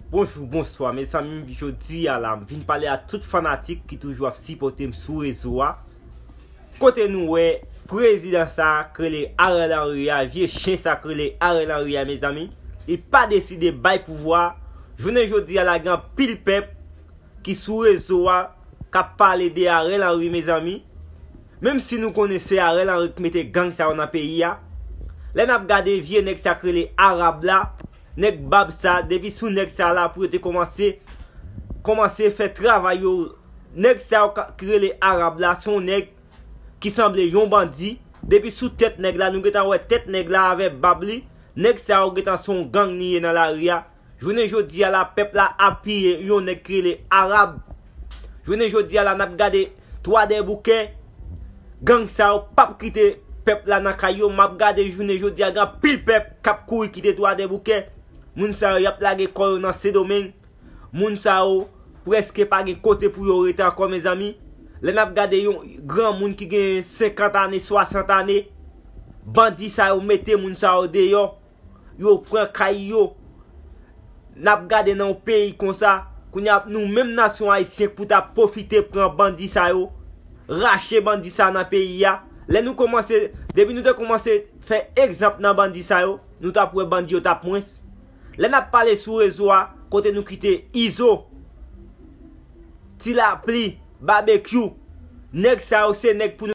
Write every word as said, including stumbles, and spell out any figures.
Bonjou, bonswa, mezanmi, jodi a la, m vin pale a tout fanatik ki toujou ap sipòte m sou rezo a. Kote nou wè prezidan sa a k rele Ariel Henry a, vye chen sa a k rele Ariel Henry a, mezanmi, li pa deside bay pouvwa. Jounen jodi a la, gen anpil pèp ki sou rezo a k ap pale de Ariel Henry, mezanmi. Menm si nou konnen se Ariel Henry k mete gang sa yo nan peyi a, lè n ap gade vye nèg sa k rele Arab la, nèg bab sa, depi sou nèg sa la pou yo te kòmanse, kòmanse fè travay yo. Nèg sa yo ka- ki rele Arab la, se yon nèg ki sanble yon bandi. Depi sou tèt nèg la, nou gentan wè tèt nèg la avè bab li. Nèg sa yo gentan se yon gang li ye nan lari a. Jounen jodi a la, pèp la apiye yon nèg ki rele Arab. Jounen jodi a la, n ap gade Twadèboukè. Gang sa yo p ap kite pèp la nan kay yo. M ap gade jounen jodi a, gen anpil pèp k ap kouri kite Twadèboukè. Moun sa yo, y ap lage kò yo nan Sendomeng. Moun sa yo prèske pa gen kote pou yo rete ankò, mezanmi. Lè n ap gade yon granmoun ki gen senkant ane, swasant ane, bandi sa yo mete moun sa yo deyò. Yo pran kay yo. N ap gade nan yon peyi konsa, kounye a nou menm nasyon ayisyen pou ta pwofite pran bandi sa yo, rache bandi sa nan peyi a. Lè nou kòmanse, depi nou te kòmanse fè egzanp nan bandi sa yo, nou t ap wè bandi yo t ap mwens. Lè n ap pale sou rezo a, kote nou kite Izo, Ti Lapli, Babekyou, nèg sa yo se nèg pou nou